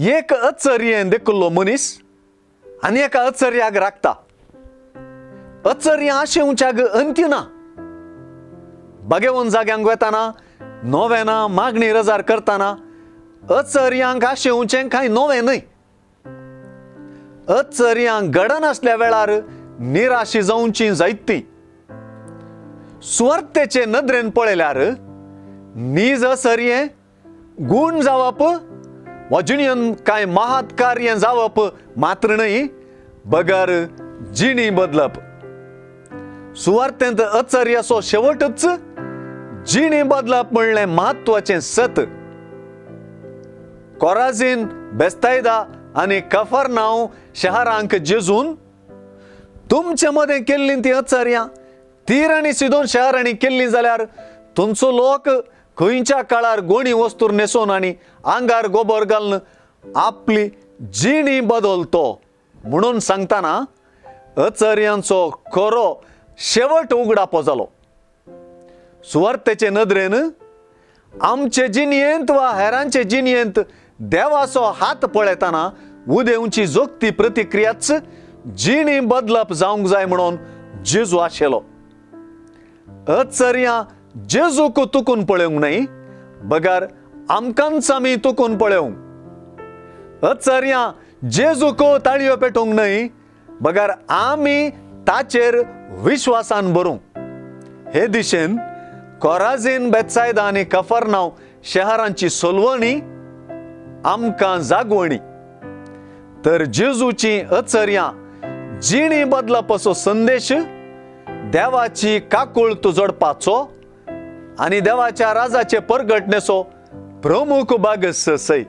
एक अचर्यें देखिल्लो मनीस आनी एका अचर्याक राखता. अचर्य आशेवच्याक अंत्य ना. बागेवन जाग्यांक वेताना, नोवेना मागणी रजार करतना अचर्यांक आशेवचें कांय नवें न्हय. अचर्यांक घडनासल्या वेळार निराशी जावची जायती. सुवार्थेचे नदरेन पळयल्यार नीज अचर्यें गूण जावप वा जिणेन कांय महात कार्य जावप मात्र न्हय, बगर जिणी बदलप. सुवार्थेंत अचर्याचो शेवटच जिणी बदलप म्हणलें म्हत्वाचें सत. कोराझीन, बेस्तायदा आनी कफरनाव शहरांक जेजून तुमचे मदें केल्लीं तीं अचर्यां तीर आनी सिदोन शहरांनी केल्लीं जाल्यार तुमचो लोक खंयच्या काळार गोणी वस्तूर न्हेसोवन आनी आंगार गोबर घालून आपली जिणी बदलतो म्हणून सांगतना अचर्यांचो खरो शेवट उगडापो जालो. सुवार्थेचे नदरेन आमचे जिणयेंत वा हेरांचे जिणयेंत देवाचो हात पळयतना उदेवची जोगती प्रतिक्रियाच जिणी बदलप जावंक जाय म्हणून जेजू आशिल्लो. अचर्यां जेजूक तुकून पळोवंक न्हय, बगर आमकांच आमी तुकून पळोवंक. अचर्यां जेजूक ताळयो पेटोवंक न्हय, बगर आमी ताचेर विश्वासान भरूंक. हे दिशेन कोराझीन, बेत्सायदा आनी कफरनाव शहरांची सोलवणी आमकां जागवणी. तर जेजूची अचर्यां जिणी बदलपाचो संदेश देवाची काकूळत जोडपाचो आनी देवाच्या राजाचे परगटणेचो प्रमुख भाग सय.